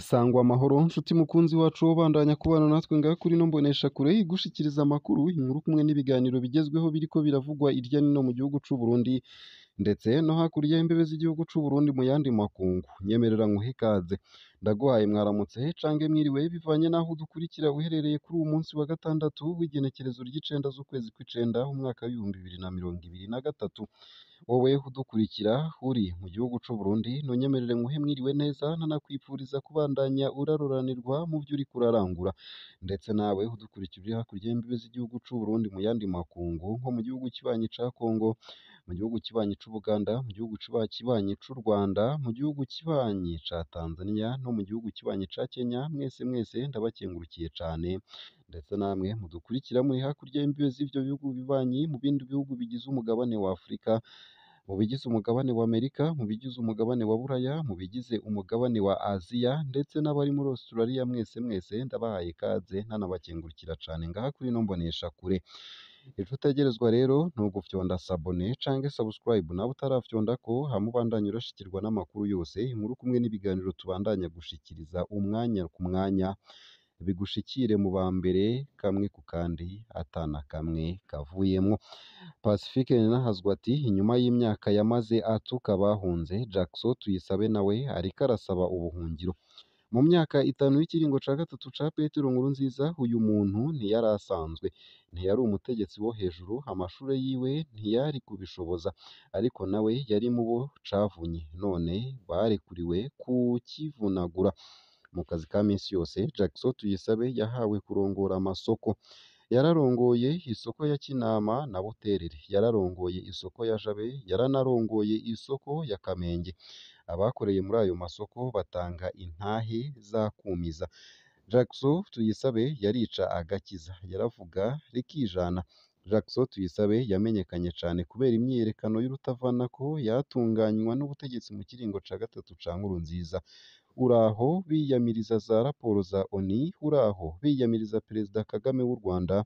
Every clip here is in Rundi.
Sangwa amahoro nshuti mukunzi wacu wobandanya kubana natwe ngaha kuri ino mboneshakure igushikiriza amakuru, inkuru kumwe n'ibiganiro bigezweho biriko biravugwa irya nino mu gihugu c'u Burundi ndetse no hakurya y'imbibe z'igihugu c'u Burundi mu yandi makungu. Nyemerera nkuhe ikaze, ndaguhaye mwaramutse cange mwiriwe bivanye n'aho udukurikira uherereye kuri uwu munsi wa gatandatu w'igenekerezo ry'icenda z'ukwezi kw'icenda umwaka w'2023. Wowe udukurikira uri mu gihugu c'u Burundi nonyemerere nkuhe mwiriwe neza nanakwipfuriza kubandanya uraroranirwa mu vyo uriko urarangura, ndetse nawe udukurikira uri hakurya y'imbibe z'igihugu c'u Burundi mu yandi makungu nko mu gihugu kibanyi ca Congo, mu gihugu kibanyi c'Ubuganda, mu gihugu kibanyi c'u Rwanda, mu gihugu kibanyi ca Tanzania no mu gihugu kibanyi ca Kenya, mwese mwese ndabakengurukiye cane, ndetse namwe mudukurikira muri hakurya y'imbibe z'ivyo bihugu bibanyi mu bindi bihugu bigize umugabane wa Afurika, mu bigize umugabane wa Amerika, mu bigize umugabane wa Buraya, mu bigize umugabane wa Aziya ndetse n'abari muri Australia, mwese mwese ndabahaye ikaze ntanabakengurukira cane ngaha kuri ino mboneshakure. Ico utegerezwa rero ni ugufyonda sabone canke subscribe nawe utarafyondako, hama ubandanye urashikirwa n'amakuru yose, inkuru kumwe n'ibiganiro tubandanya gushikiriza umwanya ku mwanya, bigushikire mu ba mbere kamwe ku kandi atana kamwe kavuyemwo. Pacifique Ninahazwa ati inyuma y'imyaka yamaze atuka abahunze, Jackson Tuyisabe nawe ariko arasaba ubuhungiro. Mu myaka itanu y'ikiringo ca gatatu ca Petero Nkurunziza, uyu muntu ntiyari asanzwe, ntiyari umutegetsi wo hejuru, amashure yiwe ntiyari kubishoboza, ariko nawe yari mu bo cavunye, none barekuriwe kukivunagura. Mu kazi ka misi yose, Jackson Tuyisabe yahawe kurongora amasoko. Yararongoye isoko ya Kinama na Buterere, yararongoye isoko ya Jabe, yaranarongoye isoko ya Kamenge. Abakoreye muri ayo masoko batanga intahe z'akumiza. Jackson Tuyisabe yarica agakiza, yaravuga rikijana. Jackson Tuyisabe yamenyekanye cane kubera imyiyerekano y'urutavanako yatunganywa n'ubutegetsi mu kiringo ca gatatu ca Nkurunziza. Uraho biyamiriza za raporo za ONU, uraho biyamiriza Perezida Kagame w'u Rwanda,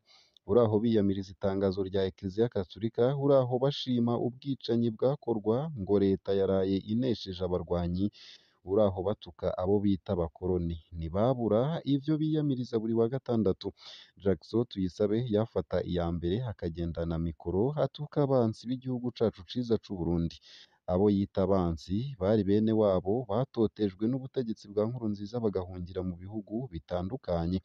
uraho biyamiriza itangazo rya Eklezia Gatolika, uraho bashima ubwicanyi bwakorwa ngo leta yaraye inesheje abarwanyi, uraho batuka abo bita abakoroni. Ntibabura ivyo biyamiriza buri wa gatandatu. Jackson Tuyisabe yafata iya mbere akagendana mikoro atuka abansi b'igihugu cacu ciza c'u Burundi. Abo yita abansi bari bene wabo batotejwe n'ubutegetsi bwa Nkurunziza bagahungira mu bihugu bitandukanye.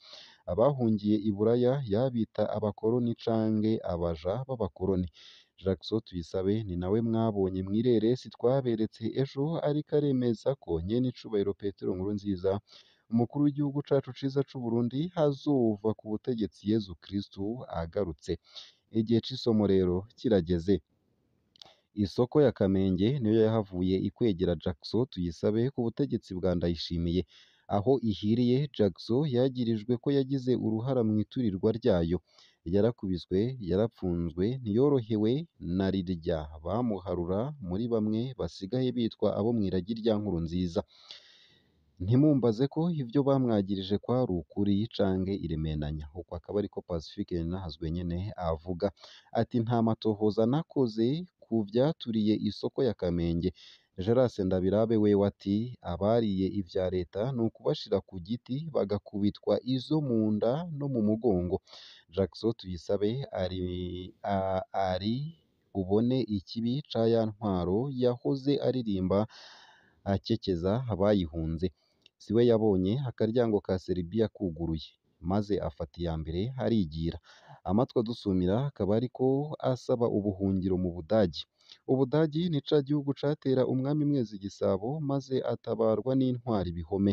Abahungiye i Buraya yabita abakoroni canke abaja b'abakoroni. Jackson Tuyisabe ni nawe mwabonye mw'ireresi twaberetse ejo ariko aremeza ko nyenicubahiro Petero Nkurunziza umukuru w'igihugu cacu ciza c'u Burundi azova ku butegetsi Yezu Kristu agarutse. Igihe c'isomo rero kirageze. Isoko ya Kamenge niyo yahavuye ikwegera Jackson Tuyisabe ku butegetsi bwa Ndayishimiye. Aho ihiriye, Jackson yagirijwe ko yagize uruhara mw'iturirwa ryayo. Yarakubiswe, yarapfunzwe, ntiyorohewe na rirya bamuharura muri bamwe basigaye bitwa abo mw'iragi rya Nkurunziza. Ntimumbaze ko ivyo bamwagirije kwari ukuri canke iremenanya. Uko akaba ariko Pacifique Ninahazwe nyene avuga. Ati nta matohoza nakoze ku vyaturiye isoko ya Kamenge. Gerase Ndabirabe wewe ati abariye ivya leta ni ukubashira ku giti bagakubitwa izo mu nda no mu mugongo. Jackson Tuyisabe ari bubone ikibi ca ya ntwaro yahoze aririmba akekeza abayihunze. Siwe yabonye akaryango ka Serbia kuguruye, maze afata iya mbere arigira. Amatwi adusumira akaba ariko asaba ubuhungiro mu Budagi. Ubudagi ni ca gihugu catera umwami Mwezi Gisabo maze atabarwa n'intwari bihome.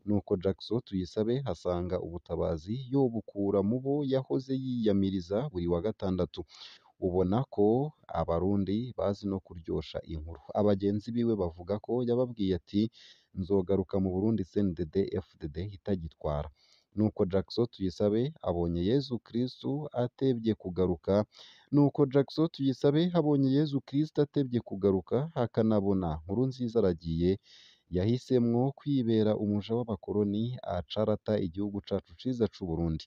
Nuko Jackson Tuyisabe asanga ubutabazi yobukura mu bo yahoze yiyamiriza buri wa gatandatu. Ubona ko abarundi bazi no kuryosha inkuru. Abagenzi biwe bavuga ko yababwiye ati nzogaruka mu Burundi CNDD FDD itagitwara. Nuko Jackson Tuyisabe abonye Yezu Kristu atevye kugaruka, nuko Jackson Tuyisabe abonye Yezu Kristu atevye kugaruka akanabona Nkurunziza aragiye, yahisemwo kwibera umuja w'abakoroni aca arata igihugu cacu ciza c'u Burundi.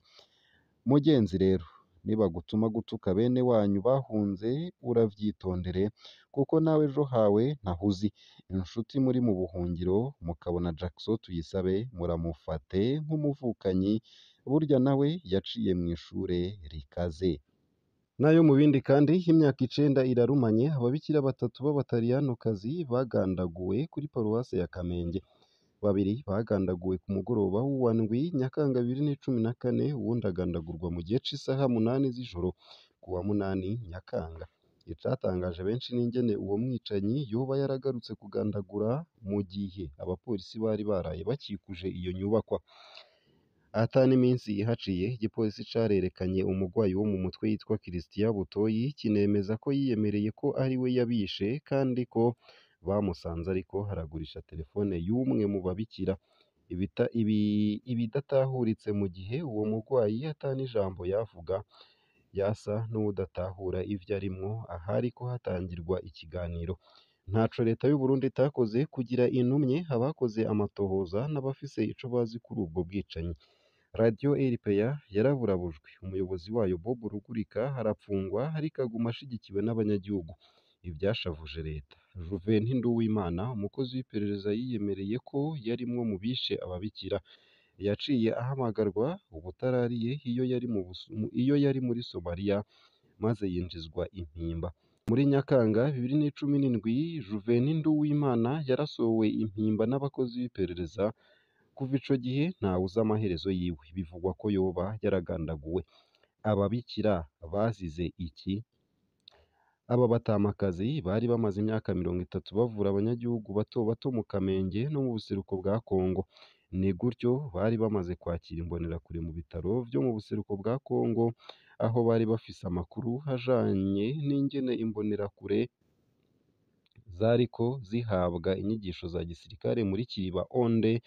Mugenzi rero Nibagutuma gutuka bene wanyu bahunze uravyitondere, kuko nawe ejo hawe ntahuzi. Inshuti muri mu buhungiro mukabona Jackson Tuyisabe muramufate nk'umuvukanyi, burya nawe yaciye mw'ishure rikaze. Nayo mu bindi kandi, imyaka 9 irarumanye ababikira batatu b'abataliyanokazi bagandaguwe kuri paruwase ya Kamenge. Babiri bagandaguwe ku mugoroba w'uwa ndwi Nyakanga 2014, uwundi agandagurwa mu gihe c'isaha 8 z'ijoro ku wa 8 Nyakanga. Icatangaje benshi n'ingene uwo mwicanyi yoba yaragarutse kugandagura mu gihe abapolisi bari baraye bakikuje iyo nyubakwa. Ata n'iminsi ihaciye, igipolisi carerekanye umugwayi wo mu mutwe yitwa Christian Butoyi, kinemeza ko yiyemereye ko ari we yabishe kandi ko bamusanze ariko aragurisha telefone y'umwe mu babikira. Ibidatahuritse mu gihe uwo mugwayi ata n'ijambo yavuga, yasa n'uwudatahura ivyo arimwo ahariko hatangirwa ikiganiro. Ntaco leta y'Uburundi itakoze kugira intumye abakoze amatohoza n'abafise ico bazi kuri ubwo bwicanyi. Radiyo RPA yaraburabujwe, umuyobozi wayo Bob Rugurika arapfungwa ariko aguma ashigikiwe n'abanyagihugu, ivyashavuje leta. Juvenal Nduwimana, umukozi w'iperereza yiyemereye ko yarimwo mu bishe ababikira, yaciye ahamagarwa ubutarariye iyo yari muri Somalia maze yinjizwa impimba. Muri Nyakanga 2017, Juvenal Nduwimana yarasohowe impimba n'abakozi b'iperereza. Kuva ico gihe ntawuzi amaherezo yiwe, bivugwa ko yoba yaragandaguwe. Ababikira bazize iki? Aba batamakazi bari bamaze imyaka 30 bavura abanyagihugu bato bato mu Kamenge no mu buseruko bwa Kongo. Ni gutyo bari bamaze kwakira imbonerakure mu bitaro vyo mu buseruko bwa Kongo, aho bari bafise amakuru ajanye n'ingene imbonerakure zariko zihabwa inyigisho za gisirikare muri Kiriba Onde,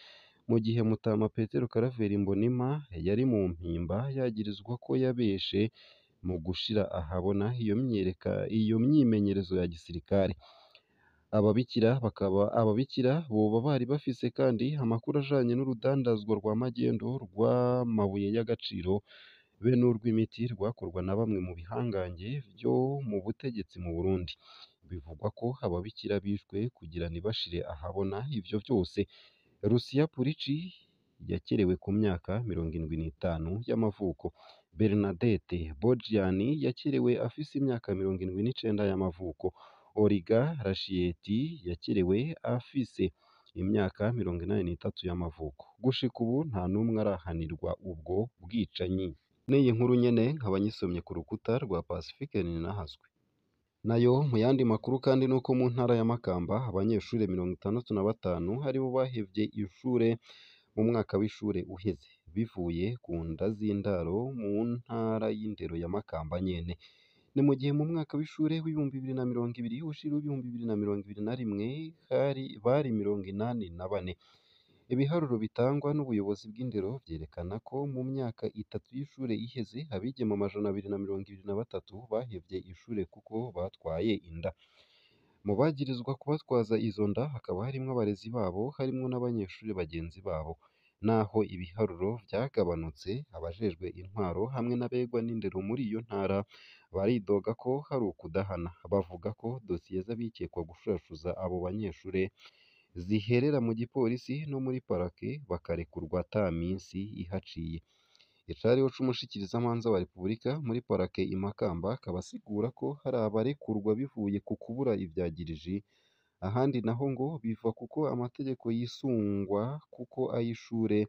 mu gihe Mutama Petero Karaveri Mbonimpa yari mu mpimba yagirizwa ko yabeshe mu gushira ahabona iyo myimenyerezo ya gisirikare. Ababikira boba bari bafise kandi amakuru ajanye n'urudandazwa rwa magendo rw'amabuye y'agaciro be n'urw'imiti rwakorwa na bamwe mu bihangange vyo mu butegetsi mu Burundi. Bivugwa ko ababikira bishwe kugira ntibashire ahabona ivyo vyose. Lucia Purici yakerewe ku myaka 75 y'amavuko. Bernadette Boggiani yakerewe afise imyaka 79 y'amavuko. Origa Rashieti yakerewe afise imyaka 83 y'amavuko. Gushika ubu nta n'umwe arahanirwa ubwo bwicanyi. N'iyi nkuru nyene nkaba nyisomye ku rukuta rwa Pacifique Ninahazwe. Nayo mu yandi makuru kandi nuko mu ntara ya Makamba abanyeshure 65 aribo bahevye ishure mu mwaka w'ishure uheze, bivuye ku nda z'indaro mu ntara y'indero ya Makamba nyene. Ni mu gihe mu mwaka w'ishure w'2020 ushira w'2021 bari 84. Ibiharuro bitangwa n'ubuyobozi bw'indero vyerekana ko mu myaka 3 y'ishure iheze abigeme 223 bahevye ishure kuko batwaye inda. Mu bagirizwa kubatwaza izo nda hakaba harimwo abarezi babo, harimwo n'abanyeshure bagenzi babo. Naho ibiharuro vyagabanutse, abajejwe intwaro hamwe n'abegwa n'indero muri iyo ntara baridoga ko hari ukudahana. Bavuga ko dosiye z'abikekwa gushurashuza abo banyeshure ziherera mu gipolisi no muri parake bakarekurwa ata minsi ihaciye. Icariho c'umushikirizamanza wa Repubulika muri parake i Makamba akaba asigura ko hari abarekurwa bivuye ku kubura ivyagiriji, ahandi naho ngo biva kuko amategeko yisungwa kuko ay'ishure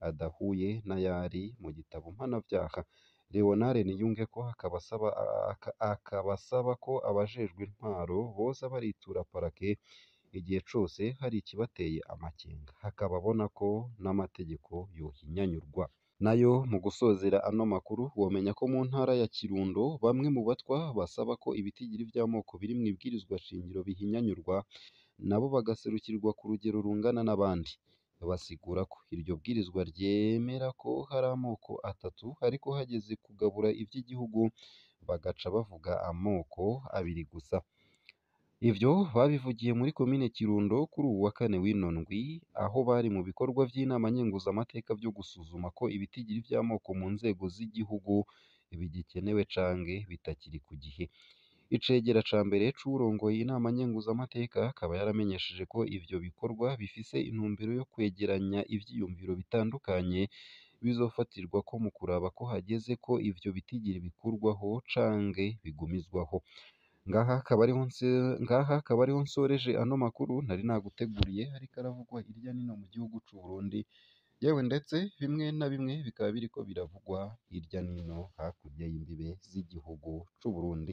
adahuye n'ayari mu gitabo mpanavyaha. Leonard Niyungeko akaba asaba ko abajejwe intwaro boza baritura parake igihe cose hari ikibateye amakenga, akaba abona ko n'amategeko yohinyanyurwa. Nayo mu gusozera ano makuru womenya ko mu ntara ya Kirundo bamwe mu batwa basaba ko ibitigiri vy'amoko biri mw'ibwirizwa shingiro bihinyanyurwa, nabo bagaserukirwa ku rugero rungana n'abandi. Basigura ko iryo bwirizwa ryemera ko hari amoko atatu, ariko hageze kugabura ivy'igihugu bagaca bavuga amoko abiri gusa. Ivyo babivugiye muri komine Kirundo kuri uwu wa kane w'ino ndwi, aho bari mu bikorwa vy'inama nkenguzamateka vyo gusuzuma ko ibitigiri vy'amoko mu nzego z'igihugu bigikenewe canke bitakiri ku gihe. Icegera ca mbere c'uwurongoye inama nkenguzamateka akaba yaramenyesheje ko ivyo bikorwa bifise intumbero yo kwegeranya ivyiyumviro bitandukanye bizofatirwako mu kuraba ko hageze ko ivyo bitigiri bikurwaho canke bigumizwaho. Ngaha akaba ariho nsoreje ano makuru nari naguteguriye ariko aravugwa hirya no hino mu gihugu c'u Burundi, yewe ndetse bimwe na bimwe bikaba biriko biravugwa hirya n'ino hakurya y'imbibe z'igihugu c'u Burundi.